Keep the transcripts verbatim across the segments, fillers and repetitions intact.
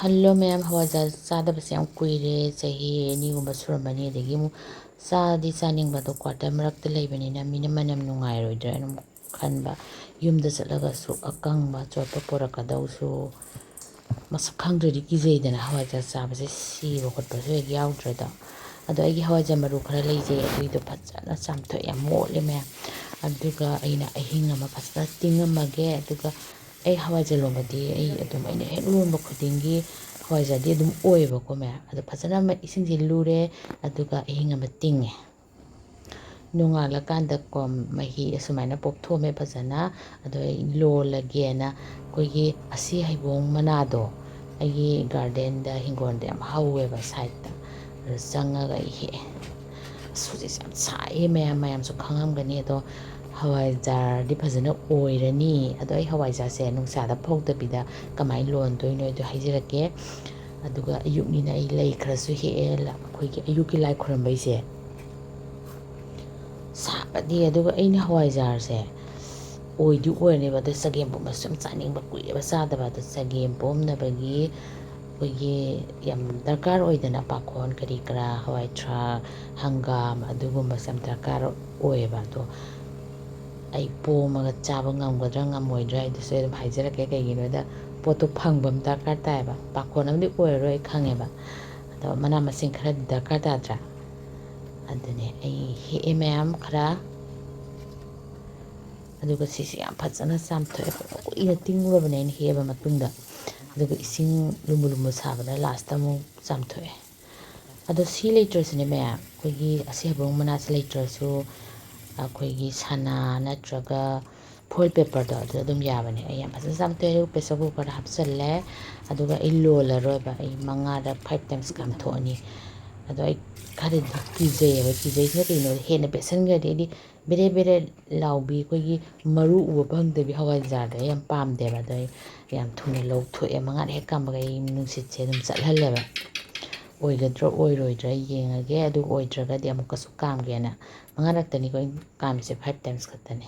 Hello ꯃꯌꯥꯝ, ꯍꯋꯥꯏꯖꯥꯔ ꯆꯥꯗꯕꯁꯦ ꯌꯥꯝ ꯀꯨꯏꯔꯦ, ꯆꯍꯤ ꯑꯅꯤꯒꯨꯝꯕ ꯁꯨꯔꯝꯃꯅꯤ꯫ ꯑꯗꯒꯤ ꯑꯃꯨꯛ ꯆꯥꯗꯤ ꯆꯥꯅꯤꯡꯕ, ꯑꯗꯣ ꯀ꯭ꯋꯥꯇꯔ ꯃꯔꯛꯇ ꯂꯩꯕꯅꯤꯅ ꯃꯤꯅ ꯃꯅꯝ ꯅꯨꯡꯉꯥꯏꯔꯣꯏꯗ꯭ꯔꯥ ꯑꯗꯨꯝ ꯈꯟꯕ꯫ ꯌꯨꯝꯗ ꯆꯠꯂꯒꯁꯨ ꯑꯀꯪꯕ ꯑꯆꯣꯠꯄ ꯄꯨꯔꯛꯀꯗꯧꯁꯨ ꯃꯁꯛ ꯈꯪꯗ꯭ꯔꯗꯤ ꯀꯤꯖꯩꯗꯅ, ꯍꯋꯥꯏꯖꯥꯔ ꯆꯥꯕꯁꯦ ꯁꯤꯕ ꯈꯣꯠꯄꯁꯨ ꯍꯦꯛ ꯌꯥꯎꯗ꯭ꯔꯦꯗꯣ꯫ ꯑꯗꯣ ꯑꯩꯒꯤ ꯍꯋꯥꯏꯖꯥꯔ ꯃꯔꯨ ꯈꯔ ꯂꯩꯖꯩ, ꯑꯗꯨꯏꯗꯣ ꯐꯖꯅ ꯆꯥꯝꯊꯣꯛꯑꯦ, ꯌꯥꯝ ꯃꯣꯠꯂꯦ ꯃꯌꯥꯝ꯫ ꯑꯗꯨꯒ ꯑꯩꯅ ꯑꯍꯤꯡ ꯑꯃ ꯐꯖꯅ ꯇꯤꯡꯉꯝꯃꯒꯦ꯫ ꯑꯗꯨꯒ ꯑꯩ ꯍꯋꯥꯏꯖꯥꯔ ꯂꯣꯟꯕꯗꯤ ꯑꯩ ꯑꯗꯨꯝ, ꯑꯩꯅ ꯍꯦꯛ ꯂꯣꯟꯕ ꯈꯨꯗꯤꯡꯒꯤ ꯍꯋꯥꯏꯖꯥꯔꯗꯤ ꯑꯗꯨꯝ ꯑꯣꯏꯌꯦꯕꯀꯣ ꯃꯌꯥꯝ꯫ ꯑꯗꯣ ꯐꯖꯅ ꯑꯃ ꯏꯁꯤꯡꯁꯦ ꯂꯨꯔꯦ, ꯑꯗꯨꯒ ꯑꯍꯤꯡ ꯑꯃ ꯇꯤꯡꯉꯦ꯫ ꯅꯣꯡꯉꯥꯜꯂꯀꯥꯟꯗꯀꯣ ꯃꯍꯤ ꯑꯁꯨꯃꯥꯏꯅ ꯄꯣꯞꯊꯣꯛꯑꯝꯃꯦ ꯐꯖꯅ꯫ ꯑꯗꯣ ꯑꯩ ꯂꯣꯜꯂꯒꯦꯅ ꯑꯩꯈꯣꯏꯒꯤ ꯑꯁꯤ ꯍꯩꯕꯣꯡ ꯃꯅꯥꯗꯣ, ꯑꯩꯒꯤ ꯒꯥꯔꯗꯦꯟꯗ, ꯍꯤꯡꯒꯣꯜꯗ ꯌꯥꯝ ꯍꯧꯋꯦꯕ ꯁꯥꯏꯠꯇ, ꯑꯗꯨ ꯆꯪꯉꯒ ꯑꯩ ꯍꯦꯛꯑꯦ꯫ ꯑꯁ, ꯍꯧꯖꯤꯛꯁꯦ ꯌꯥꯝ ꯁꯥꯏꯌꯦ ꯃꯌꯥꯝ, ꯃꯌꯥꯝꯁꯨ ꯈꯪꯉꯝꯒꯅꯤ꯫ ꯑꯗꯣ ꯍꯋꯥꯏꯖꯥꯔꯗꯤ ꯐꯖꯅ ꯑꯣꯏꯔꯅꯤ꯫ ꯑꯗꯣ ꯑꯩ ꯍꯋꯥꯏꯖꯥꯔꯁꯦ ꯅꯨꯡꯁꯥꯗ ꯐꯧꯗꯕꯤꯗ ꯀꯃꯥꯏꯅ ꯂꯣꯟꯗꯣꯏꯅꯣ ꯑꯗꯨ ꯍꯥꯏꯖꯔꯛꯀꯦ꯫ ꯑꯗꯨꯒ ꯑꯌꯨꯛꯅꯤꯅ ꯑꯩ ꯂꯩ ꯈꯔꯁꯨ ꯍꯦꯛꯑꯦ, ꯂ-, ꯑꯩꯈꯣꯏꯒꯤ ꯑꯌꯨꯛꯀꯤ ꯂꯥꯏ ꯈꯨꯔꯨꯝꯕꯩꯁꯦ꯫ ꯁꯥꯒꯗꯤ꯫ ꯑꯗꯨꯒ ꯑꯩꯅ ꯍꯋꯥꯏꯖꯥꯔꯁꯦ ꯑꯣꯏꯗꯤ ꯑꯣꯏꯔꯅꯦꯕ, ꯑꯗꯣ ꯆꯒꯦꯝ ꯄꯣꯝꯕꯁꯨ ꯌꯥꯝ ꯆꯥꯅꯤꯡꯕ, ꯀꯨꯏꯔꯦꯕ ꯆꯥꯗꯕ꯫ ꯑꯗꯣ ꯆꯒꯦꯝ ꯄꯣꯝꯅꯕꯒꯤ ꯑꯩꯈꯣꯏꯒꯤ ꯌꯥꯝ ꯗꯔꯀꯥꯔ ꯑꯣꯏꯗꯅ, ꯄꯥꯈꯣꯟ ꯀꯔꯤ ꯀꯔꯥ, ꯍꯋꯥꯏ ꯊ꯭ꯔꯥꯛ, ꯍꯪꯒꯥꯝ, ꯑꯗꯨꯒꯨꯝꯕꯁꯦ ꯌꯥꯝ ꯗꯔꯀꯥꯔ ꯑꯣꯏꯌꯦꯕ꯫ ꯑꯗꯣ ꯑꯩ ꯄꯣꯝꯃꯒ ꯆꯥꯕ ꯉꯝꯒꯗ꯭ꯔꯥ ꯉꯝꯃꯣꯏꯗ꯭ꯔꯥ ꯍꯥꯏꯗꯨꯁꯨ ꯑꯩ ꯑꯗꯨꯝ ꯍꯥꯏꯖꯔꯛꯀꯦ꯫ ꯀꯩꯒꯤꯅꯣꯗ ꯄꯣꯠꯇꯣ ꯐꯪꯕ ꯑꯃ ꯗꯔꯀꯥꯔ ꯇꯥꯏꯌꯦꯕ꯫ ꯄꯥꯈꯣꯟ ꯑꯃꯗꯤ ꯑꯣꯏꯔꯔꯣꯏ ꯑꯩ ꯈꯪꯉꯦꯕ, ꯑꯗꯣ ꯃꯅꯥ ꯃꯁꯤꯡ ꯈꯔꯗꯤ ꯗꯔꯀꯥꯔ ꯇꯥꯗ꯭ꯔꯥ? ꯑꯗꯨꯅꯦ ꯑꯩ ꯍꯦꯛꯑꯦ ꯃꯌꯥꯝ ꯈꯔ꯫ ꯑꯗꯨꯒ ꯁꯤꯁꯦ ꯌꯥꯝ ꯐꯖꯅ ꯆꯥꯝꯊꯣꯛꯑꯦ, ꯐꯖꯅ ꯀꯨꯏꯅ ꯇꯤꯡꯉꯨꯔꯕꯅꯦ ꯑꯩꯅ ꯍꯦꯛꯑꯕ ꯃꯇꯨꯡꯗ꯫ ꯑꯗꯨꯒ ꯏꯁꯤꯡ ꯂꯨꯝꯕꯨ ꯂꯨꯝꯕꯨ ꯁꯥꯕꯗ ꯂꯥꯁꯇ ꯑꯃꯨꯛ ꯆꯥꯝꯊꯣꯛꯑꯦ꯫ ꯑꯗꯣ ꯁꯤ ꯂꯩꯇ꯭ꯔꯁꯨꯅꯦ ꯃꯌꯥꯝ, ꯑꯩꯈꯣꯏꯒꯤ ꯑꯁꯤ ꯍꯩꯕꯣꯡ ꯃꯅꯥꯁꯦ ꯂꯩꯇ꯭ꯔꯁꯨ ꯑꯩꯈꯣꯏꯒꯤ ꯁꯅꯥ ꯅꯠꯇ꯭ꯔꯒ ꯐꯣꯏꯜ ꯄꯦꯄꯔꯗꯣ ꯑꯗꯨ ꯑꯗꯨꯝ ꯌꯥꯕꯅꯦ꯫ ꯑꯩ ꯌꯥꯝ ꯐꯖꯅ ꯆꯥꯝꯊꯣꯛꯑꯦ, ꯑꯗꯨꯒ ꯄ꯭ꯔꯦꯁꯔ ꯀꯨꯀꯔꯗ ꯍꯥꯞꯆꯜꯂꯦ꯫ ꯑꯗꯨꯒ ꯑꯩ ꯂꯣꯜꯂꯔꯣꯏꯕ, ꯑꯩ ꯃꯉꯥꯗ ꯐꯥꯏꯚ ꯇꯥꯏꯝꯁ ꯀꯥꯝꯊꯣꯛꯑꯅꯤ꯫ ꯑꯗꯣ ꯑꯩ ꯈꯔꯗꯤ ꯀꯤꯖꯩꯌꯦꯕ꯫ ꯀꯤꯖꯩꯁꯤꯅ ꯀꯩꯅꯣꯗ, ꯍꯦꯟꯅ ꯕꯦꯠꯁꯟꯈ꯭ꯔꯗꯤ ꯑꯩꯗꯤ ꯕꯦꯔꯦ ꯕꯦꯔꯦ ꯂꯥꯎꯕꯤ, ꯑꯩꯈꯣꯏꯒꯤ ꯃꯔꯨ ꯎꯕ ꯐꯪꯗꯕꯤ ꯍꯋꯥꯏꯖꯥꯔꯗꯣ ꯑꯩ ꯌꯥꯝ ꯄꯥꯝꯗꯦꯕ꯫ ꯑꯗꯣ ꯑꯩ ꯌꯥꯝ ꯊꯨꯅ ꯂꯧꯊꯣꯛꯑꯦ, ꯃꯉꯥꯗ ꯍꯦꯛ ꯀꯥꯝꯕꯒ ꯑꯩ ꯅꯨꯡꯁꯤꯠꯁꯦ ꯑꯗꯨꯝ ꯆꯠꯍꯜꯂꯦꯕ꯫ ꯑꯣꯏꯒꯗ꯭ꯔꯥ ꯑꯣꯏꯔꯣꯏꯗ꯭ꯔꯥ ꯌꯦꯡꯉꯒꯦ, ꯑꯗꯨ ꯑꯣꯏꯗ꯭ꯔꯒꯗꯤ ꯑꯃꯨꯛꯀꯁꯨ ꯀꯥꯝꯒꯦꯅ꯫ ꯃꯉꯥꯔꯛꯇꯅꯤꯀꯣ ꯑꯩꯅ ꯀꯥꯝꯃꯤꯁꯦ, ꯐꯥꯏꯚ ꯇꯥꯏꯝꯁ ꯈꯛꯇꯅꯤ꯫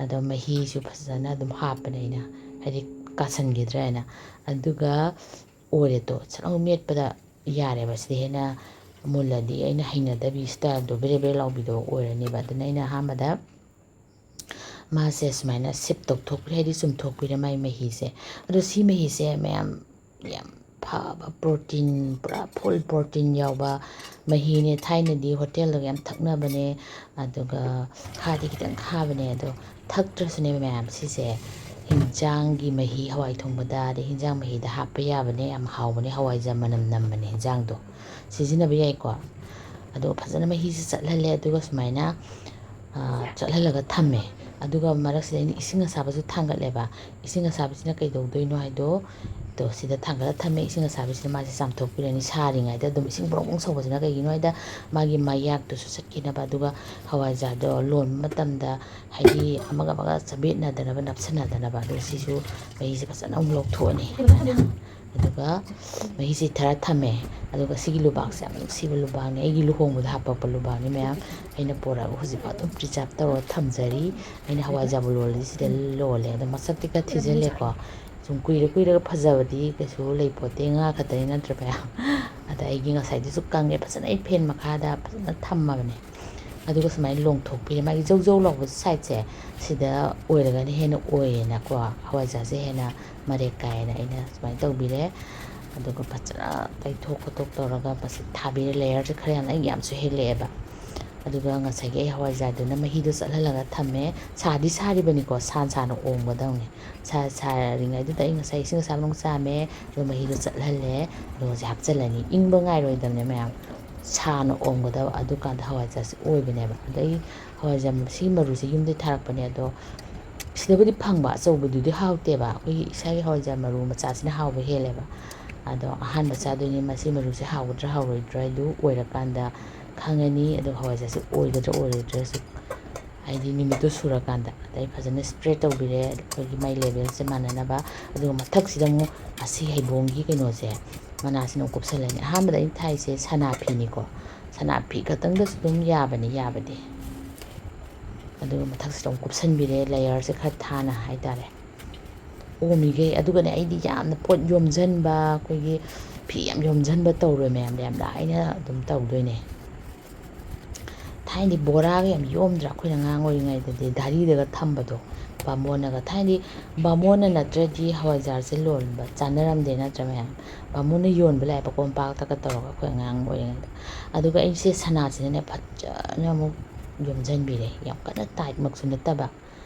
ꯑꯗꯣ ꯃꯍꯤꯁꯨ ꯐꯖꯅ ꯑꯗꯨꯝ ꯍꯥꯞꯄꯅꯦ ꯑꯩꯅ, ꯍꯥꯏꯗꯤ ꯀꯥꯁꯟꯈꯤꯗ꯭ꯔꯥ ꯍꯥꯏꯅ꯫ ꯑꯗꯨꯒ ꯑꯣꯏꯔꯦꯗꯣ ꯁꯠ ꯂꯥꯎ ꯃꯦꯠꯄꯗ ꯌꯥꯔꯦꯕ꯫ ꯁꯤꯗ ꯍꯦꯟꯅ ꯃꯨꯜꯂꯗꯤ ꯑꯩꯅ ꯍꯩꯅꯗꯕꯤ ꯁ꯭ꯇꯥꯏꯜꯗꯣ ꯕꯦꯔꯦ ꯕꯦꯔꯦ ꯂꯥꯎꯕꯤꯗꯣ ꯑꯣꯏꯔꯅꯦꯕ꯫ ꯑꯗꯨꯅ ꯑꯩꯅ ꯑꯍꯥꯟꯕꯗ ꯃꯥꯁꯦ ꯁꯨꯃꯥꯏꯅ ꯁꯤꯞ ꯇꯧꯊꯣꯛꯄꯤꯔꯦ, ꯍꯥꯏꯗꯤ ꯆꯨꯝꯊꯣꯛꯄꯤꯔꯦ ꯃꯥꯏ ꯃꯍꯤꯁꯦ꯫ ꯑꯗꯣ ꯁꯤ ꯃꯍꯤꯁꯦ ꯃꯌꯥꯝ ꯌꯥꯝ ꯐꯕ ꯄ꯭ꯔꯣꯇꯤꯟ, ꯄꯨꯔꯥ ꯐꯨꯜ ꯄ꯭ꯔꯣꯇꯤꯟ ꯌꯥꯎꯕ ꯃꯍꯤꯅꯦ꯫ ꯊꯥꯏꯅꯗꯤ ꯍꯣꯇꯦꯜꯗꯒ ꯌꯥꯝ ꯊꯛꯅꯕꯅꯦ, ꯑꯗꯨꯒ ꯈꯥꯗꯤ ꯈꯤꯇꯪ ꯈꯥꯕꯅꯦ꯫ ꯑꯗꯣ ꯊꯛꯇ꯭ꯔꯁꯨꯅꯦ ꯃꯌꯥꯝ, ꯁꯤꯁꯦ ꯍꯤꯟꯖꯥꯡꯒꯤ ꯃꯍꯤ, ꯍꯋꯥꯏ ꯊꯣꯡꯕꯗ ꯑꯗꯩ ꯍꯤꯟꯖꯥꯡ ꯃꯍꯤꯗ ꯍꯥꯞꯄ ꯌꯥꯕꯅꯦ꯫ ꯌꯥꯝ ꯍꯥꯎꯕꯅꯦ, ꯍꯋꯥꯏꯖꯥꯔ ꯃꯅꯝ ꯅꯝꯕꯅꯦ ꯍꯤꯟꯖꯥꯡꯗꯣ꯫ ꯁꯤꯖꯤꯟꯅꯕ ꯌꯥꯏꯀꯣ꯫ ꯑꯗꯣ ꯐꯖꯅ ꯃꯍꯤꯁꯦ ꯆꯠꯍꯜꯂꯦ꯫ ꯑꯗꯨꯒ ꯁꯨꯃꯥꯏꯅ ꯆꯠꯍꯜꯂꯒ ꯊꯝꯃꯦ꯫ ꯑꯗꯨꯒ ꯃꯔꯛꯁꯤꯗ ꯑꯩꯅ ꯏꯁꯤꯡ ꯑꯁꯥꯕꯁꯨ ꯊꯥꯡꯒꯠꯂꯦꯕ꯫ ꯏꯁꯤꯡ ꯑꯁꯥꯕꯁꯤꯅ ꯀꯩꯗꯧꯗꯣꯏꯅꯣ ꯍꯥꯏꯗꯣ, ꯇꯣ ꯁꯤꯗ ꯊꯥꯡꯒꯠꯂ ꯊꯝꯃꯦ꯫ ꯏꯁꯤꯡ ꯑꯁꯥꯕꯁꯤꯅ ꯃꯥꯁꯦ ꯆꯥꯝꯊꯣꯛꯄꯤꯔꯅꯤ꯫ ꯁꯥꯔꯤꯉꯩꯗ ꯑꯗꯨꯝ ꯏꯁꯤꯡ ꯕ꯭ꯔꯣꯡ ꯕ꯭ꯔꯣꯡ ꯁꯧꯕꯁꯤꯅ ꯀꯩꯒꯤꯅꯣ ꯍꯥꯏꯗ, ꯃꯥꯒꯤ ꯃꯌꯥꯛꯇꯨꯁꯨ ꯆꯠꯈꯤꯅꯕ, ꯑꯗꯨꯒ ꯍꯋꯥꯏꯖꯥꯔꯗꯣ ꯂꯣꯟꯕ ꯃꯇꯝꯗ ꯍꯥꯏꯗꯤ ꯑꯃꯒ ꯑꯃꯒ ꯆꯕꯦꯠꯅꯗꯅꯕ, ꯅꯞꯁꯤꯟꯅꯗꯅꯕ꯫ ꯑꯗꯨ ꯁꯤꯁꯨ ꯃꯍꯤꯁꯦ ꯐꯖꯅ ꯑꯃꯨꯛ ꯂꯧꯊꯣꯛꯑꯅꯤ꯫ ꯑꯗꯨꯒ ꯃꯍꯤꯁꯦ ꯊꯔ ꯊꯝꯃꯦ꯫ ꯑꯗꯨꯒ ꯁꯤꯒꯤ ꯂꯨꯕꯥꯛꯁꯦ ꯌꯥꯝ ꯅꯨꯡꯁꯤꯕ ꯂꯨꯕꯥꯛꯅꯦ, ꯑꯩꯒꯤ ꯂꯨꯍꯣꯡꯕꯗ ꯍꯥꯞꯄꯛꯄ ꯂꯨꯕꯥꯛꯅꯦ ꯃꯌꯥꯝ꯫ ꯑꯩꯅ ꯄꯣꯔꯛꯑꯒ ꯍꯧꯖꯤꯛꯐꯥꯎ ꯑꯗꯨꯝ ꯄ꯭ꯔꯤꯖꯥꯕ ꯇꯧꯔꯒ ꯊꯝꯖꯔꯤ꯫ ꯑꯩꯅ ꯍꯋꯥꯏꯖꯥꯔꯕꯨ ꯂꯣꯜꯂꯗꯤ ꯁꯤꯗ ꯂꯣꯜꯂꯦ꯫ ꯑꯗꯣ ꯃꯁꯛꯇꯤ ꯈꯔ ꯊꯤꯖꯤꯜꯂꯦꯀꯣ꯫ ꯁꯨꯝ ꯀꯨꯏꯔ ꯀꯨꯏꯔꯒ ꯐꯖꯕꯗꯤ ꯀꯩꯁꯨ ꯂꯩꯄꯣꯠꯇꯦ, ꯉꯥ ꯈꯛꯇꯅꯤ ꯅꯠꯇ꯭ꯔꯥ ꯃꯌꯥꯝ? ꯑꯗ ꯑꯩꯒꯤ ꯉꯁꯥꯏꯗꯨꯁꯨ ꯀꯪꯉꯦ ꯐꯖꯅ, ꯑꯩ ꯐꯦꯟ ꯃꯈꯥꯗ ꯐꯖꯅ ꯊꯝꯃꯕꯅꯦ꯫ ꯑꯗꯨꯒ ꯁꯨꯃꯥꯏꯅ ꯂꯣꯡꯊꯣꯛꯄꯤꯔꯦ꯫ ꯃꯥꯒꯤ ꯖꯧ ꯖꯧ ꯂꯥꯎꯕ ꯁꯥꯏꯠꯁꯦ ꯁꯤꯗ ꯑꯣꯏꯔꯒꯅ ꯍꯦꯟꯅ ꯑꯣꯏꯌꯦꯅꯀꯣ, ꯍꯋꯥꯏꯖꯥꯔꯁꯦ ꯍꯦꯟꯅ ꯃꯔꯦꯛ ꯀꯥꯏꯌꯦꯅ ꯑꯩꯅ ꯁꯨꯃꯥꯏꯅ ꯇꯧꯕꯤꯔꯦ꯫ ꯑꯗꯨꯒ ꯐꯖꯅ ꯇꯩꯊꯣꯛ ꯈꯣꯠꯇꯣꯛ ꯇꯧꯔꯒ ꯃꯁꯤ ꯊꯥꯕꯤꯔꯦ꯫ ꯂꯦꯌꯔꯁꯦ ꯈꯔ ꯌꯥꯝꯅ, ꯑꯩ ꯌꯥꯝꯁꯨ ꯍꯦꯜꯂꯛꯑꯦꯕ꯫ ꯑꯗꯨꯒ ꯉꯁꯥꯏꯒꯤ ꯑꯩ ꯍꯋꯥꯏꯖꯥꯔꯗꯨꯅ ꯃꯍꯤꯗꯣ ꯆꯠꯍꯜꯂꯒ ꯊꯝꯃꯦ꯫ ꯁꯥꯗꯤ ꯁꯥꯔꯤꯕꯅꯤꯀꯣ, ꯁꯥꯅ ꯁꯥꯅ ꯑꯣꯝꯒꯗꯧꯅꯤ꯫ ꯁꯥ-, ꯁꯥꯔꯤꯉꯩꯗꯨꯗ ꯑꯩ ꯉꯁꯥꯏ ꯏꯁꯤꯡ ꯑꯁꯥꯕ ꯑꯃꯨꯛ ꯆꯥꯝꯃꯦ, ꯑꯗꯨꯒ ꯃꯍꯤꯗꯣ ꯆꯠꯍꯜꯂꯦ, ꯑꯗꯨꯒ ꯍꯧꯖꯤꯛ ꯍꯥꯞꯆꯤꯜꯂꯅꯤ꯫ ꯏꯪꯕ ꯉꯥꯏꯔꯣꯏꯗꯕꯅꯦ ꯃꯌꯥꯝ, ꯁꯥꯅ ꯑꯣꯝꯒꯗꯕ꯫ ꯑꯗꯨꯀꯥꯟꯗ ꯍꯋꯥꯏꯖꯥꯔꯁꯦ ꯑꯣꯏꯕꯅꯦꯕ꯫ ꯑꯗꯩ ꯍꯋꯥꯏꯖꯥꯔ ꯁꯤꯒꯤ ꯃꯔꯨꯁꯦ ꯌꯨꯝꯗꯩ ꯊꯥꯔꯛꯄꯅꯦ, ꯑꯗꯣ ꯁꯤꯗꯕꯨꯗꯤ ꯐꯪꯕ, ꯑꯆꯧꯕꯗꯨꯗꯤ ꯍꯥꯎꯇꯦꯕ꯫ ꯑꯩꯈꯣꯏꯒꯤ ꯏꯁꯥꯒꯤ ꯍꯋꯥꯏꯖꯥꯔ ꯃꯔꯨ ꯃꯆꯥꯁꯤꯅ ꯍꯥꯎꯕ ꯍꯦꯜꯂꯦꯕ꯫ ꯑꯗꯣ ꯑꯍꯥꯟꯕ ꯆꯥꯗꯣꯏꯅꯤ, ꯃꯁꯤ ꯃꯔꯨꯁꯦ ꯍꯥꯎꯒꯗ꯭ꯔꯥ ꯍꯥꯎꯔꯣꯏꯗ꯭ꯔꯥ ꯍꯥꯏꯗꯨ ꯑꯣꯏꯔꯀꯥꯟꯗ ꯈꯪꯉꯅꯤ꯫ ꯑꯗꯣ ꯍꯋꯥꯏꯖꯥꯔꯁꯦ ꯑꯣꯏꯒꯗ꯭ꯔꯥ ꯑꯣꯏꯔꯣꯏꯗ꯭ꯔꯥꯁꯨ ꯍꯥꯏꯗꯤ ꯅꯨꯃꯤꯠꯇꯨ ꯁꯨꯔꯀꯥꯟꯗ꯫ ꯑꯗꯩ ꯐꯖꯅ ꯁ꯭ꯄ꯭ꯔꯦꯗ ꯇꯧꯕꯤꯔꯦ ꯑꯩꯈꯣꯏꯒꯤ ꯃꯥꯏ ꯂꯦꯕꯦꯜꯁꯦ ꯃꯥꯟꯅꯅꯕ꯫ ꯑꯗꯨꯒ ꯃꯊꯛꯁꯤꯗ ꯑꯃꯨꯛ ꯑꯁꯤ ꯍꯩꯕꯣꯡꯒꯤ ꯀꯩꯅꯣꯁꯦ, ꯃꯅꯥꯁꯤꯅ ꯑꯃꯨꯛ ꯀꯨꯞꯁꯜꯂꯅꯤ꯫ ꯑꯍꯥꯟꯕꯗ ꯑꯩꯅ ꯊꯥꯏꯁꯦ ꯁꯅꯥ ꯐꯤꯅꯤꯀꯣ, ꯁꯅꯥ ꯐꯤ ꯈꯛꯇꯪꯗꯁꯨ ꯑꯗꯨꯝ ꯌꯥꯕꯅꯤ ꯌꯥꯕꯗꯤ꯫ ꯑꯗꯨꯒ ꯃꯊꯛꯁꯤꯗ ꯑꯃꯨꯛ ꯀꯨꯞꯁꯟꯕꯤꯔꯦ, ꯂꯦꯌꯔꯁꯦ ꯈꯔ ꯊꯥꯅ ꯍꯥꯏꯇꯥꯔꯦ꯫ ꯑꯣꯝꯃꯤꯈꯩ꯫ ꯑꯗꯨꯒꯅꯦ, ꯑꯩꯗꯤ ꯌꯥꯝꯅ ꯄꯣꯠ ꯌꯣꯝꯁꯤꯟꯕ, ꯑꯩꯈꯣꯏꯒꯤ ꯐꯤ ꯌꯥꯝ ꯌꯣꯝꯁꯤꯟꯕ ꯇꯧꯔꯣꯏ ꯃꯌꯥꯝꯗ, ꯌꯥꯝ ꯂꯥꯏꯅ ꯑꯗꯨꯝ ꯇꯧꯗꯣꯏꯅꯦ꯫ ꯊꯥꯏꯅꯗꯤ ꯕꯣꯔꯥꯒ ꯌꯥꯝ ꯌꯣꯝꯗ꯭ꯔꯥ, ꯑꯩꯈꯣꯏꯅ ꯑꯉꯥꯡ ꯑꯣꯏꯔꯤꯉꯩꯗꯗꯤ ꯘꯔꯤꯗꯒ ꯊꯝꯕꯗꯣ, ꯕꯥꯃꯣꯟꯅꯒ꯫ ꯊꯥꯏꯅꯗꯤ ꯕꯥꯃꯣꯟꯅ ꯅꯠꯇ꯭ꯔꯗꯤ ꯍꯋꯥꯏꯖꯥꯔꯁꯦ ꯂꯣꯟꯕ ꯆꯥꯅꯔꯝꯗꯦ, ꯅꯠꯇ꯭ꯔꯥ ꯃꯌꯥꯝ? ꯕꯥꯃꯣꯟꯅ ꯌꯣꯟꯕ ꯂꯥꯛꯑꯦꯕ, ꯀꯣꯝꯄꯥꯛꯇꯒ ꯇꯧꯔꯒ, ꯑꯩꯈꯣꯏ ꯑꯉꯥꯡ ꯑꯣꯏꯔꯤꯉꯩꯗ꯫ ꯑꯗꯨꯒ ꯑꯩꯁꯦ ꯁꯅꯥꯁꯤꯅꯅꯦ ꯐꯖꯅ ꯑꯃꯨꯛ ꯌꯣꯝꯁꯤꯟꯕꯤꯔꯦ, ꯌꯥꯝ ꯀꯟꯅ ꯇꯥꯏꯠꯃꯛꯁꯨ ꯅꯠꯇꯕ꯫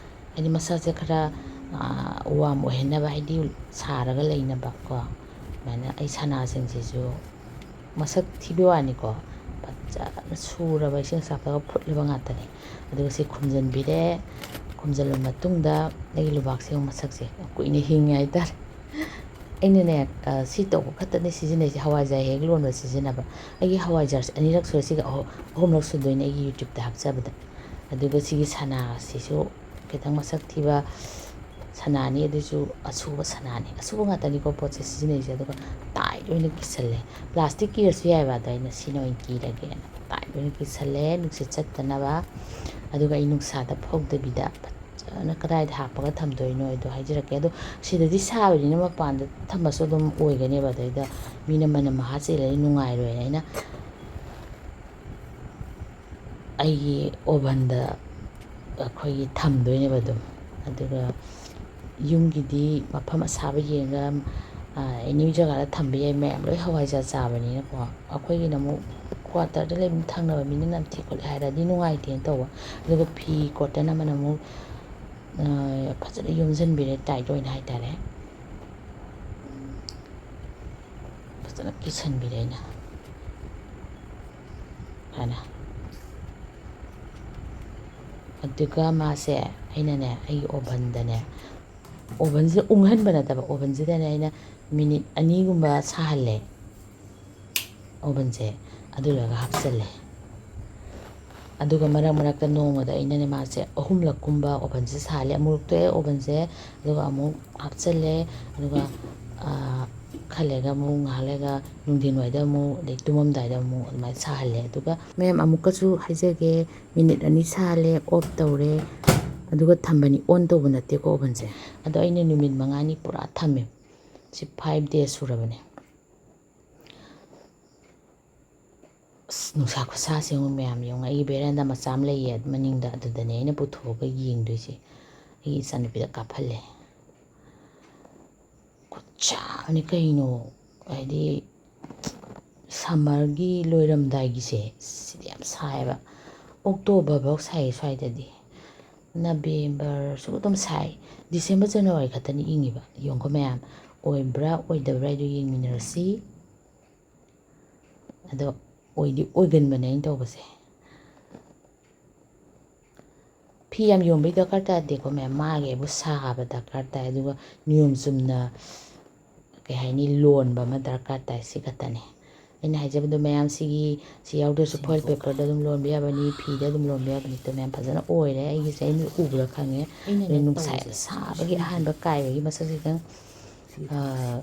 ꯍꯥꯏꯗꯤ ꯃꯁꯛꯁꯦ ꯈꯔ, ꯑꯥ, ꯋꯥꯝ ꯑꯣꯏꯍꯟꯅꯕ, ꯍꯥꯏꯗꯤ ꯁꯥꯔꯒ ꯂꯩꯅꯕ ꯀꯣ꯫ ꯑꯗꯨꯃꯥꯏꯅ ꯑꯩ ꯁꯅꯥꯁꯤꯡꯁꯤꯁꯨ ꯃꯁꯛ ꯊꯤꯕ ꯋꯥꯅꯤꯀꯣ, ꯐꯖꯅ ꯁꯨꯔꯕ, ꯏꯁꯤꯡ ꯑꯁꯥꯕꯒ ꯐꯨꯠꯂꯕ ꯉꯥꯛꯇꯅꯤ꯫ ꯑꯗꯨꯒ ꯁꯤ ꯈꯨꯝꯖꯤꯟꯕꯤꯔꯦ꯫ ꯈꯨꯝꯖꯤꯜꯂꯕ ꯃꯇꯨꯡꯗ ꯑꯩꯒꯤ ꯂꯨꯕꯥꯛꯁꯦ ꯑꯃꯨꯛ ꯃꯁꯛꯁꯦ ꯌꯥꯝ ꯀꯨꯏꯅ ꯍꯤꯡꯉꯦ ꯍꯥꯏꯇꯥꯔꯦ꯫ ꯑꯩꯅꯅꯦ, ꯑ, ꯁꯤ ꯇꯧꯕ ꯈꯛꯇꯅꯦ ꯁꯤꯖꯤꯟꯅꯩꯁꯦ, ꯍꯋꯥꯏꯖꯥꯔ ꯍꯦꯛ ꯂꯣꯟꯕ ꯁꯤꯖꯤꯟꯅꯕ꯫ ꯑꯩꯒꯤ ꯍꯋꯥꯏꯖꯥꯔꯁꯦ ꯑꯅꯤꯔꯛ ꯁꯨꯔꯦ, ꯁꯤꯒ ꯑꯍꯨ-, ꯑꯍꯨꯝꯂꯛ ꯁꯨꯗꯣꯏꯅꯦ ꯑꯩꯒꯤ YouTube-ꯇ ꯍꯥꯞꯆꯕꯗ꯫ ꯑꯗꯨꯒ ꯁꯤꯒꯤ ꯁꯅꯥꯁꯤꯁꯨ ꯈꯤꯇꯪ ꯃꯁꯛ ꯊꯤꯕ ꯁꯅꯥꯅꯤ, ꯑꯗꯨꯁꯨ ꯑꯁꯨꯕ ꯁꯅꯥꯅꯤ꯫ ꯑꯁꯨꯕ ꯉꯥꯛꯇꯅꯤꯀꯣ ꯄꯣꯠꯁꯦ ꯁꯤꯖꯤꯟꯅꯩꯁꯦ꯫ ꯑꯗꯨꯒ ꯇꯥꯏꯠ ꯑꯣꯏꯅ ꯀꯤꯁꯜꯂꯦ꯫ ꯄ꯭ꯂꯥꯁꯇꯤꯛ ꯀꯤꯔꯁꯨ ꯌꯥꯏꯕ, ꯑꯗꯣ ꯑꯩꯅ ꯁꯤꯅ ꯑꯣꯏꯅ ꯀꯤꯔꯒꯦꯅ ꯇꯥꯏꯠ ꯑꯣꯏꯅ ꯀꯤꯁꯜꯂꯦ, ꯅꯨꯡꯁꯤꯠ ꯆꯠꯇꯅꯕ꯫ ꯑꯗꯨꯒ ꯑꯩ ꯅꯨꯡꯁꯥꯗ ꯐꯧꯗꯕꯤꯗ ꯐꯖꯅ ꯀꯗꯥꯏꯗ ꯍꯥꯞꯄꯒ ꯊꯝꯗꯣꯏꯅꯣ ꯍꯥꯏꯗꯣ ꯍꯥꯏꯖꯔꯛꯀꯦ꯫ ꯑꯗꯣ ꯁꯤꯗꯗꯤ ꯁꯥꯕꯅꯤꯅ ꯃꯄꯥꯟꯗ ꯊꯝꯃꯁꯨ ꯑꯗꯨꯝ ꯑꯣꯏꯒꯅꯦꯕ꯫ ꯑꯗꯩꯗ ꯃꯤꯅ ꯃꯅꯝ ꯃꯍꯥ ꯆꯦꯜꯂꯗꯤ ꯅꯨꯡꯉꯥꯏꯔꯣꯏꯅ ꯑꯩꯅ ꯑꯩꯒꯤ oven-ꯗ ꯑꯩꯈꯣꯏꯒꯤ ꯊꯝꯗꯣꯏꯅꯦꯕ ꯑꯗꯨꯝ꯫ ꯑꯗꯨꯒ ꯌꯨꯝꯒꯤꯗꯤ ꯃꯐꯝ ꯑꯁꯥꯕ ꯌꯦꯡꯉꯒ, ꯑ, any ꯖꯒꯥꯗ ꯊꯝꯕ ꯌꯥꯏ, ꯃꯌꯥꯝ ꯂꯣꯏ ꯍꯋꯥꯏꯖꯥꯔ ꯆꯥꯕꯅꯤꯅꯀꯣ꯫ ꯑꯩꯈꯣꯏꯒꯤꯅ ꯑꯃꯨꯛ quarter-ꯗ ꯂꯩꯕ ꯊꯪꯅꯕ ꯃꯤꯅ ꯅꯝꯊꯤ ꯈꯣꯠꯂꯤ ꯍꯥꯏꯔꯗꯤ ꯅꯨꯡꯉꯥꯏꯇꯦꯅ ꯇꯧꯕ꯫ ꯑꯗꯨꯒ ꯐꯤ cotton ꯑꯃꯅ ꯑꯃꯨꯛ, ꯑ, ꯐꯖꯅ ꯌꯣꯝꯁꯤꯟꯕꯤꯔꯦ, tight ꯑꯣꯏꯅ ꯍꯥꯏꯇꯥꯔꯦ꯫ ꯐꯖꯅ ꯀꯤꯁꯟꯕꯤꯔꯦ ꯑꯩꯅ ꯍꯥꯟꯅ꯫ ꯑꯗꯨꯒ ꯃꯥꯁꯦ ꯑꯩꯅꯅꯦ, ꯑꯩꯒꯤ oven-ꯗꯅꯦ, oven-ꯁꯤꯗ ꯎꯪꯍꯟꯕ ꯅꯠꯇꯕ, oven-ꯁꯤꯗꯅꯦ ꯑꯩꯅ minute ꯑꯅꯤꯒꯨꯝꯕ ꯁꯥꯍꯜꯂꯦ oven-ꯁꯦ꯫ ꯑꯗꯨ ꯂꯣꯏꯔꯒ ꯍꯥꯞꯆꯜꯂꯦ꯫ ꯑꯗꯨꯒ ꯃꯔꯛ ꯃꯔꯛꯇ ꯅꯣꯡꯃꯗ ꯑꯩꯅꯅꯦ ꯃꯥꯁꯦ ꯑꯍꯨꯝꯂꯛꯀꯨꯝꯕ oven-ꯁꯦ ꯁꯥꯍꯜꯂꯦ꯫ ꯑꯃꯨꯔꯛ ꯇꯣꯛꯑꯦ oven-ꯁꯦ, ꯑꯗꯨꯒ ꯑꯃꯨꯛ ꯍꯥꯞꯆꯜꯂꯦ꯫ ꯑꯗꯨꯒ, ꯑ, ꯈꯔ ꯂꯩꯔꯒ ꯑꯃꯨꯛ, ꯉꯥꯏꯍꯥꯛ ꯂꯩꯔꯒ ꯅꯨꯡꯊꯤꯟꯋꯥꯏꯗ ꯑꯃꯨꯛ, ꯑꯗꯩ ꯇꯨꯝꯃꯝꯗꯥꯏꯗ ꯑꯃꯨꯛ ꯑꯗꯨꯃꯥꯏꯅ ꯁꯥꯍꯜꯂꯦ꯫ ꯑꯗꯨꯒ ꯃꯌꯥꯝ ꯑꯃꯨꯛꯀꯁꯨ ꯍꯥꯏꯖꯒꯦ, minute ꯑꯅꯤ ꯁꯥꯍꯜꯂꯦ, off ꯇꯧꯔꯦ꯫ ꯑꯗꯨꯒ ꯊꯝꯕꯅꯤ, ꯑꯣꯟ ꯇꯧꯕ ꯅꯠꯇꯦꯀꯣ ꯑꯣꯚꯟꯁꯦ꯫ ꯑꯗꯣ ꯑꯩꯅ ꯅꯨꯃꯤꯠ ꯃꯉꯥꯅꯤ ꯄꯨꯔꯥ ꯊꯝꯃꯦ꯫ ꯁꯤ ꯐꯥꯏꯚ ꯗꯦꯖ ꯁꯨꯔꯕꯅꯦ꯫ ꯑꯁ, ꯅꯨꯡꯁꯥ ꯈꯨꯁꯥꯁꯦ ꯌꯦꯡꯉꯨ ꯃꯌꯥꯝ, ꯌꯦꯡꯉꯨ꯫ ꯑꯩꯒꯤ ꯚꯦꯔꯥꯟꯗꯥ ꯃꯆꯥ ꯑꯃ ꯂꯩꯌꯦ, ꯃꯅꯤꯡꯗ, ꯑꯗꯨꯗꯅꯦ ꯑꯩꯅ ꯄꯨꯊꯣꯛꯑꯒ ꯌꯦꯡꯗꯣꯏꯁꯦ꯫ ꯑꯩꯒꯤ ꯏꯆꯥꯅꯨꯄꯤꯗ ꯀꯥꯞꯍꯜꯂꯦ꯫ ꯈꯨꯠꯁꯥ ꯑꯃꯅꯤ ꯀꯩꯅꯣ, ꯍꯥꯏꯗꯤ ꯁꯝꯃꯔꯒꯤ ꯂꯣꯏꯔꯝꯗꯥꯏꯒꯤꯁꯦ, ꯁꯤꯗꯤ ꯌꯥꯝ ꯁꯥꯏꯌꯦꯕ꯫ ꯑꯣꯛꯇꯣꯕꯔ ꯐꯥꯎ ꯁꯥꯏꯌꯦ ꯁ꯭ꯋꯥꯏꯗꯗꯤ꯫ ꯅꯕꯦꯝꯕꯔꯁꯨ ꯑꯗꯨꯝ ꯁꯥꯏ꯫ ꯗꯤꯁꯦꯝꯕꯔ, ꯖꯅꯋꯥꯔꯤ ꯈꯛꯇꯅꯤ ꯏꯪꯉꯤꯕ꯫ ꯌꯦꯡꯉꯨꯀꯣ ꯃꯌꯥꯝ, ꯑꯣꯏꯕ꯭ꯔꯥ ꯑꯣꯏꯗꯕ꯭ꯔꯥ ꯍꯥꯏꯗꯣ ꯌꯦꯡꯃꯤꯟꯅꯔꯁꯤ꯫ ꯑꯗꯣ ꯑꯣꯏꯗꯤ ꯑꯣꯏꯒꯟꯕꯅꯦ ꯑꯩꯅ ꯇꯧꯕꯁꯦ꯫ ꯐꯤ ꯌꯥꯝ ꯌꯣꯟꯕꯒꯤ ꯗꯔꯀꯥꯔ ꯇꯥꯗꯦꯀꯣ ꯃꯌꯥꯝ, ꯃꯥꯒꯤ ꯍꯥꯏꯕꯨ ꯁꯥꯕ ꯗꯔꯀꯥꯔ ꯇꯥꯏ꯫ ꯑꯗꯨꯒ ꯅꯤꯌꯣꯝ ꯆꯨꯝꯅ, ꯀꯩ ꯍꯥꯏꯅꯤ, ꯂꯣꯟꯕ ꯑꯃ ꯗꯔꯀꯥꯔ ꯇꯥꯏ, ꯁꯤ ꯈꯛꯇꯅꯦ꯫ ꯑꯩꯅ ꯍꯥꯏꯖꯕꯗꯣ ꯃꯌꯥꯝ, ꯁꯤꯒꯤ, ꯁꯤ ꯌꯥꯎꯗ꯭ꯔꯁꯨ ꯐꯣꯏꯜ ꯄꯦꯄꯔꯗ ꯑꯗꯨꯝ ꯂꯣꯟꯕ ꯌꯥꯕꯅꯤ, ꯐꯤꯗ ꯑꯗꯨꯝ ꯂꯣꯟꯕ ꯌꯥꯕꯅꯤ꯫ ꯑꯗꯣ ꯃꯌꯥꯝ, ꯐꯖꯅ ꯑꯣꯏꯔꯦ꯫ ꯑꯩꯒꯤꯁꯦ ꯑꯩꯅ ꯎꯕꯗ ꯈꯪꯉꯦ꯫ ꯑꯩꯅ ꯑꯗꯣ ꯅꯨꯡꯁꯥ ꯌꯥꯝ ꯁꯥꯕꯒꯤ ꯑꯍꯥꯟꯕ ꯀꯥꯏꯕꯒꯤ ꯃꯁꯛꯁꯦ ꯈꯤꯇꯪ, ꯑꯥ,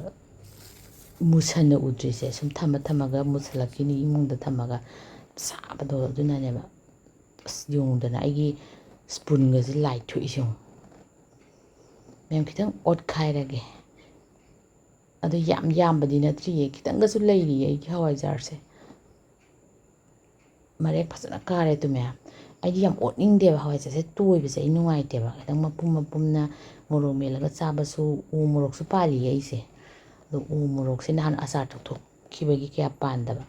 ꯃꯨꯁꯟꯅ ꯎꯗ꯭ꯔꯤꯁꯦ꯫ ꯁꯨꯝ ꯊꯝꯃ ꯊꯝꯃꯒ ꯃꯨꯁꯜꯂꯛꯈꯤꯅꯤ, ꯏꯃꯨꯡꯗ ꯊꯝꯃꯒ ꯁꯥꯕꯗꯣ꯫ ꯑꯗꯨꯅꯅꯦꯕ꯫ ꯑꯁ, ꯌꯦꯡꯉꯨꯗꯅ, ꯑꯩꯒꯤ ꯁ꯭ꯄꯨꯟꯒꯁꯦ ꯂꯥꯏ ꯊꯣꯛꯏꯁꯦ ꯌꯦꯡꯉꯨ꯫ ꯃꯌꯥꯝ, ꯈꯤꯇꯪ ꯑꯣꯠꯈꯥꯏꯔꯒꯦ꯫ ꯑꯗꯨ ꯌꯥꯝ ꯌꯥꯝꯕꯗꯤ ꯅꯠꯇ꯭ꯔꯤꯌꯦ, ꯈꯤꯇꯪꯒꯁꯨ ꯂꯩꯔꯤꯌꯦ ꯑꯩꯒꯤ ꯍꯋꯥꯏꯖꯥꯔꯁꯦ꯫ ꯃꯔꯦꯛ ꯐꯖꯅ ꯀꯥꯔꯦ ꯑꯗꯨ ꯃꯌꯥꯝ꯫ ꯑꯩꯗꯤ ꯌꯥꯝ ꯑꯣꯠꯅꯤꯡꯗꯦꯕ ꯍꯋꯥꯏꯖꯥꯔꯁꯦ, ꯇꯣꯏꯕꯁꯦ ꯑꯩ ꯅꯨꯡꯉꯥꯏꯇꯦꯕ꯫ ꯈꯤꯇꯪ ꯃꯄꯨꯝ ꯃꯄꯨꯝꯅ ꯃꯣꯔꯣꯛ ꯃꯦꯠꯂꯒ ꯆꯥꯕꯁꯨ, ꯎ ꯃꯣꯔꯣꯛꯁꯨ ꯄꯥꯜꯂꯤꯌꯦ ꯑꯩꯁꯦ꯫ ꯑꯗꯣ ꯎ ꯃꯣꯔꯣꯛꯁꯦ ꯅꯍꯥꯟ ꯑꯆꯥꯔ ꯇꯧꯊꯣꯛꯈꯤꯕꯒꯤ ꯀꯌꯥ ꯄꯥꯟꯗꯕ꯫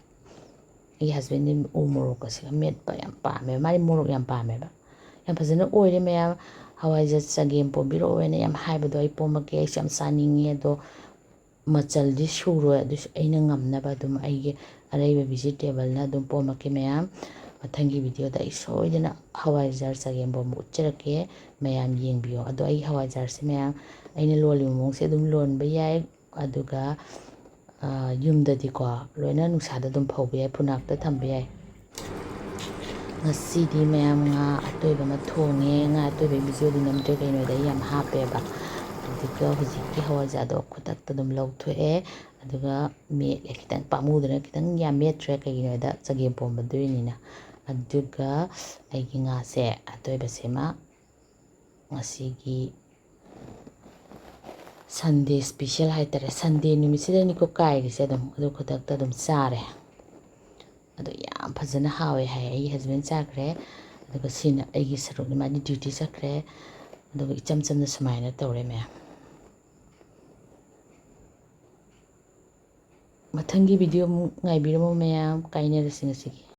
ꯑꯩꯒꯤ ꯍꯁꯕꯦꯟꯗꯤ ꯎ ꯃꯣꯔꯣꯛꯀꯁꯦ ꯃꯦꯠꯄ ꯌꯥꯝ ꯄꯥꯝꯃꯦꯕ, ꯃꯥꯗꯤ ꯃꯣꯔꯣꯛ ꯌꯥꯝ ꯄꯥꯝꯃꯦꯕ꯫ ꯌꯥꯝ ꯐꯖꯅ ꯑꯣꯏꯔꯦ ꯃꯌꯥꯝ꯫ ꯍꯋꯥꯏꯖꯥꯔ ꯆꯒꯦꯝ ꯄꯣꯝꯕꯤꯔꯛꯑꯣꯅ ꯌꯥꯝ ꯍꯥꯏꯕꯗꯣ ꯑꯩ ꯄꯣꯝꯃꯛꯀꯦ, ꯑꯩꯁꯨ ꯌꯥꯝ ꯆꯥꯅꯤꯡꯉꯦ꯫ ꯑꯗꯣ ꯃꯆꯜꯗꯤ ꯁꯨꯔꯣꯏ, ꯑꯗꯨꯁꯨ ꯑꯩꯅ ꯉꯝꯅꯕ ꯑꯗꯨꯝ ꯑꯩꯒꯤ ꯑꯔꯩꯕ ꯚꯤꯖꯤꯇꯦꯕꯜꯅ ꯑꯗꯨꯝ ꯄꯣꯝꯃꯛꯀꯦ ꯃꯌꯥꯝ꯫ ꯃꯊꯪꯒꯤ ꯚꯤꯗꯤꯑꯣꯗ ꯑꯩ ꯁꯣꯏꯗꯅ ꯍꯋꯥꯏꯖꯥꯔ ꯆꯒꯦꯝ ꯄꯣꯝꯕ ꯎꯠꯆꯔꯛꯀꯦ, ꯃꯌꯥꯝ ꯌꯦꯡꯕꯤꯌꯣ꯫ ꯑꯗꯣ ꯑꯩ ꯍꯋꯥꯏꯖꯥꯔꯁꯦ ꯃꯌꯥꯝ, ꯑꯩꯅ ꯂꯣꯜꯂꯤꯕ ꯃꯑꯣꯡꯁꯦ ꯑꯗꯨꯝ ꯂꯣꯟꯕ ꯌꯥꯏ꯫ ꯑꯗꯨꯒ, ꯑ, ꯌꯨꯝꯗꯗꯤꯀꯣ ꯂꯣꯏꯅ ꯅꯨꯡꯁꯥꯗ ꯑꯗꯨꯝ ꯐꯧꯕ ꯌꯥꯏ, ꯐꯨꯅꯥꯛꯇ ꯊꯝꯕ ꯌꯥꯏ꯫ ꯉꯁꯤꯗꯤ ꯃꯌꯥꯝ ꯉꯥ ꯑꯇꯣꯏꯕ ꯑꯃ ꯊꯣꯡꯉꯦ꯫ ꯉꯥ ꯑꯇꯣꯏꯕꯒꯤ ꯚꯤꯗꯤꯑꯣꯗꯤ ꯅꯝꯗ꯭ꯔꯦ, ꯀꯩꯅꯣꯗ ꯑꯩ ꯌꯥꯝ ꯍꯥꯞꯄꯦꯕ꯫ ꯑꯗꯨꯒ ꯍꯧꯖꯤꯛꯀꯤ ꯍꯋꯥꯏꯖꯥꯔꯗꯣ ꯈꯨꯗꯛꯇ ꯑꯗꯨꯝ ꯂꯧꯊꯣꯛꯑꯦ꯫ ꯑꯗꯨꯒ ꯃꯦꯠꯂꯦ꯫ ꯈꯤꯇꯪ ꯄꯥꯝꯃꯨꯗꯅ ꯈꯤꯇꯪ ꯌꯥꯝ ꯃꯦꯠꯇ꯭ꯔꯦ, ꯀꯩꯒꯤꯅꯣ ꯍꯥꯏꯗ ꯆꯒꯦꯝ ꯄꯣꯝꯕꯗꯨꯒꯤꯅꯤꯅ꯫ ꯑꯗꯨꯒ ꯑꯩꯒꯤ ꯉꯥꯁꯦ ꯑꯇꯣꯏꯕꯁꯤꯃ ꯉꯁꯤꯒꯤ Sunday special ꯍꯥꯏꯇꯥꯔꯦ, Sunday ꯅꯨꯃꯤꯠꯁꯤꯗꯅꯤꯀꯣ ꯀꯥꯏꯔꯤꯁꯦ꯫ ꯑꯗꯨꯝ ꯑꯗꯨ ꯈꯨꯗꯛꯇ ꯑꯗꯨꯝ ꯆꯥꯔꯦ꯫ ꯑꯗꯣ ꯌꯥꯝ ꯐꯖꯅ ꯍꯥꯎꯋꯦ ꯍꯥꯏ꯫ ꯑꯩꯒꯤ husband ꯆꯥꯈ꯭ꯔꯦ, ꯑꯗꯨꯒ ꯁꯤꯅ ꯑꯩꯒꯤ ꯁꯔꯨꯛꯅꯤ, ꯃꯥꯗꯤ duty ꯆꯠꯈ꯭ꯔꯦ꯫ ꯑꯗꯨꯒ ꯏꯆꯝ ꯆꯝꯅ ꯁꯨꯃꯥꯏꯅ ꯇꯧꯔꯦ ꯃꯌꯥꯝ꯫ ꯃꯊꯪꯒꯤ video ꯑꯃꯨꯛ ꯉꯥꯏꯕꯤꯔꯝꯃꯣ ꯃꯌꯥꯝ꯫ ꯀꯥꯏꯅꯔꯁꯤ ꯉꯁꯤꯒꯤ꯫